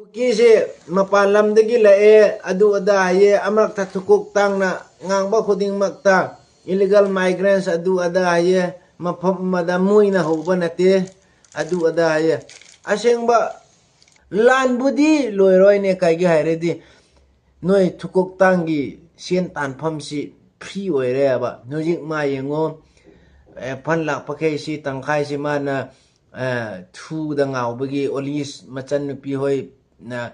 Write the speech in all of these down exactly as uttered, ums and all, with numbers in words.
ꯀꯨꯀꯤꯁꯦ ꯃꯄꯥꯟ ꯂꯝꯗꯒꯤ ꯂꯥꯛꯑꯦ, ꯑꯗꯨ ꯑꯗꯥ ꯍꯥꯏꯌꯦ, ꯑꯃꯔꯛꯇ ꯊꯨꯀꯣꯛ ꯇꯥꯡꯅ ꯉꯥꯡꯕ ꯈꯨꯗꯤꯡꯃꯛꯇ illegal migrants ꯑꯗꯨ ꯑꯗꯥ ꯍꯥꯏꯌꯦ, ꯃꯐꯝ ꯑꯃꯗ ꯃꯣꯏꯅ ꯍꯧꯕ ꯅꯠꯇꯦ, ꯑꯗꯨ ꯑꯗꯥ ꯍꯥꯏꯌꯦ꯫ ꯑꯁꯦꯡꯕ ꯂꯥꯟꯕꯨꯗꯤ ꯂꯣꯏꯔꯣꯏꯅꯦ, ꯀꯩꯒꯤ ꯍꯥꯏꯔꯗꯤ ꯅꯣꯏ ꯊꯨꯀꯣꯛ ꯇꯥꯡꯒꯤ ꯁꯦꯟ ꯇꯥꯟꯐꯝꯁꯤ free ꯑꯣꯏꯔꯦꯕ꯫ ꯍꯧꯖꯤꯛ ꯃꯥ ꯌꯦꯡꯉꯣ, ꯑꯦ, ꯐꯟ ꯂꯥꯛꯄꯈꯩꯁꯤ ꯇꯪꯈꯥꯏꯁꯤ ꯃꯥꯅ, ꯑꯦ, ꯊꯨꯗ ꯉꯥꯎꯕꯒꯤ ꯑꯣꯂꯤꯁ ꯃꯆꯟꯅꯨꯄꯤ ꯍꯣꯏꯅ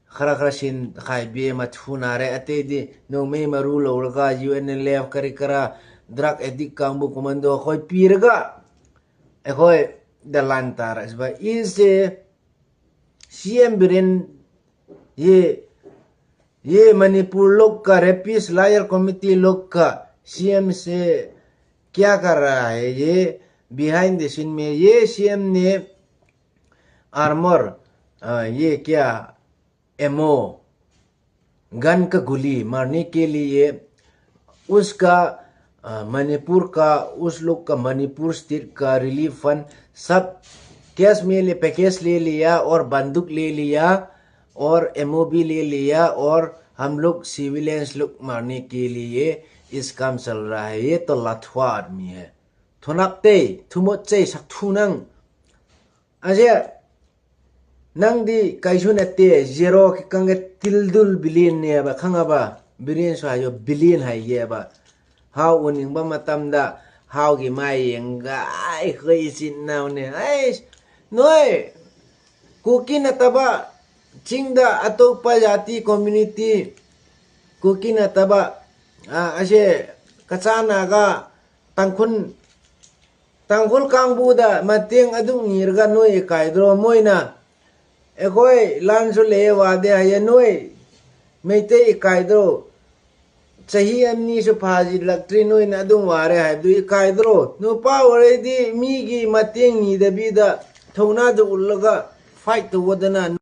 ꯈꯔ ꯈꯔ ꯁꯦꯟ ꯈꯥꯏꯕꯤ ꯑꯃ ꯊꯨꯅꯔꯦ꯫ ꯑꯇꯩꯗꯤ ꯅꯣꯡꯃꯩ ꯃꯔꯨ ꯂꯧꯔꯒ U N L F ꯀꯔꯤ ꯀꯔꯥ drug addict ꯀꯥꯡꯕꯨ ꯀꯨꯝꯍꯟꯗꯣ ꯑꯩꯈꯣꯏ ꯄꯤꯔꯒ ꯑꯩꯈꯣꯏꯗ ꯂꯥꯟ ꯇꯥꯔꯛꯏꯕ ꯏꯁꯦ꯫ C M ꯕꯤꯔꯦꯟ, ये, ये मणिपुर लोग का rapist liar committee लोग का C M से क्या कर रहा है? ये behind the scene में ये C M ने armor, अ, ये क्या, M O, गन का गोली मारने के लिए उसका, अ, मणिपुर का, उस लोग का मणिपुर स्टेट का रिलीफ फंड सब कैश में ले, पैकेज ले लिया और बंदूक ले लिया और M O भी ले लिया और हम लोग सिविलियंस लोग मारने के लिए इस काम चल रहा है। ये तो लथुआ आदमी है। थोनकते, थुमोचे, सक्थुनंग। अजय, ꯅꯪꯗꯤ ꯀꯩꯁꯨ ꯅꯠꯇꯦ, zero ꯈꯤꯇꯪꯒ ꯇꯤꯜꯗꯨꯜ ꯕꯤꯂꯤꯌꯟꯅꯦꯕ, ꯈꯪꯉꯕ? ꯕꯤꯂꯤꯌꯟꯁꯨ ꯍꯥꯏꯌꯣ, ꯕꯤꯂꯤꯌꯟ ꯍꯥꯏꯒꯦꯕ꯫ ꯍꯥꯎ ꯎꯅꯤꯡꯕ ꯃꯇꯝꯗ ꯍꯥꯎꯒꯤ ꯃꯥꯏ ꯌꯦꯡꯒ ꯑꯩꯈꯣꯏ ꯏꯆꯤꯟ ꯏꯅꯥꯎꯅꯦ꯫ ꯑꯩꯁ, ꯅꯣꯏ ꯀꯨꯀꯤ ꯅꯠꯇꯕ ꯆꯤꯡꯗ ꯑꯇꯣꯞꯄ ꯖꯥꯇꯤ ꯀꯝꯃ꯭ꯌꯨꯅꯤꯇꯤ, ꯀꯨꯀꯤ ꯅꯠꯇꯕ, ꯑ, ꯑꯁꯦ ꯀꯆꯥ ꯅꯥꯒꯥ, ꯇꯥꯡꯈꯨꯜ, ꯇꯥꯡꯈꯨꯜ ꯀꯥꯡꯕꯨꯗ ꯃꯇꯦꯡ ꯑꯗꯨꯝ ꯅꯤꯔꯒ ꯅꯣꯏ ꯏꯀꯥꯏꯗ꯭ꯔꯣ? ꯃꯣꯏꯅ ꯑꯩꯈꯣꯏ ꯂꯥꯟꯁꯨ ꯂꯩꯌꯦ ꯋꯥꯗꯦ ꯍꯥꯏꯌꯦ, ꯅꯣꯏ ꯃꯩꯇꯩ ꯏꯀꯥꯏꯗ꯭ꯔꯣ? ꯆꯍꯤ ꯑꯅꯤꯁꯨ ꯐꯥꯖꯤꯜꯂꯛꯇ꯭ꯔꯤ, ꯅꯣꯏꯅ ꯑꯗꯨꯝ ꯋꯥꯔꯦ ꯍꯥꯏꯕꯗꯨ ꯏꯀꯥꯏꯗ꯭ꯔꯣ? ꯅꯨꯄꯥ ꯑꯣꯏꯔꯗꯤ ꯃꯤꯒꯤ ꯃꯇꯦꯡ ꯅꯤꯗꯕꯤꯗ ꯊꯧꯅꯥꯗꯨ ꯎꯠꯂꯒ fight ꯇꯧꯒꯗꯅ꯫